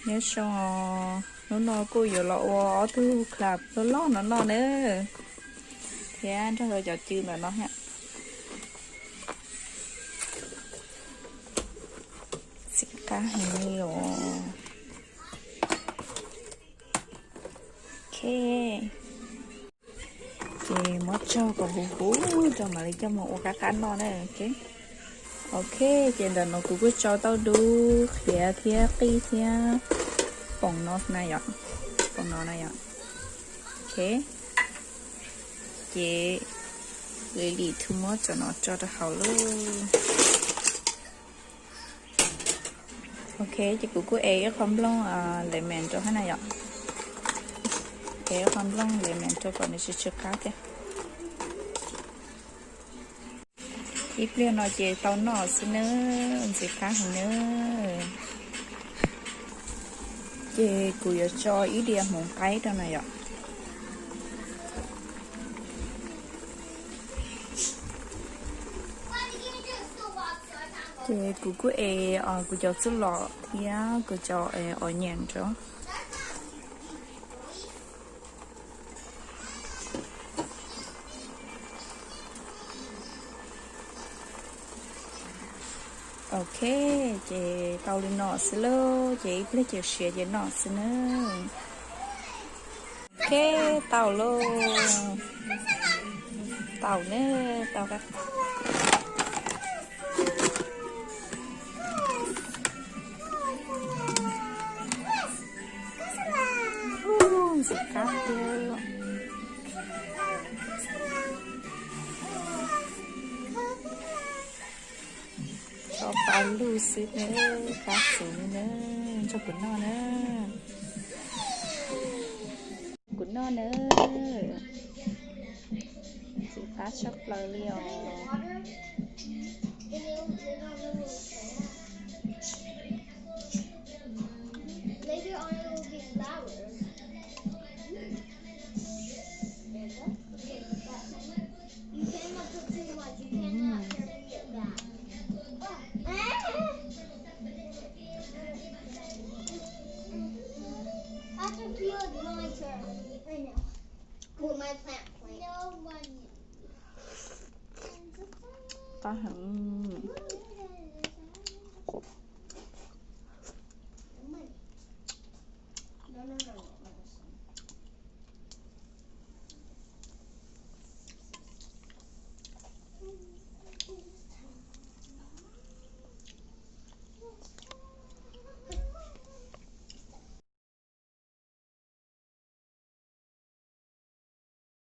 Nyob zoo, hnub no kuj yuav los ua ob tug club loj loj no noj na, thiab nrog rau cov cw ntawm no thiab. Ntxim qab heev li os. Ok, ces muab tsau kom huv huv rau mam li coj mus ua qab qab noj na. Ok, ces ntawm no kuv kuj tsau tauj dub qhiav thiab qij thiab poom no na yom, poom no na yom. Ok, ces Lily twb muab cov no tso rau hauv lawm. Ok, ces kuv kuj ev ib qho nplooj lemon rau hab na yom. Ev ib qho nplooj lemon rau kom nws tsw tsw qab thiab. Ib pliag no ces tau noj xwb nawb, ntxim qab heev nawb. Ces kuv yuav tso ib diav hmoov qaib rau na yom. Ces kuv kuj ev kuv cov txuj lom thiab kuv cov onion rau. Ok, ces tau li no xwb lauj, ces ib pliag ces siav ces noj xwb nawb. Ok, tau lauj. Tau ne, tau. Ntxim qab tiag. Tso pab lug xwb nawb, qab xwb nawb, nrog kuv noj nawb. Kuv noj nawb. Ntxim qab tshaj plaws li os. Qab heev.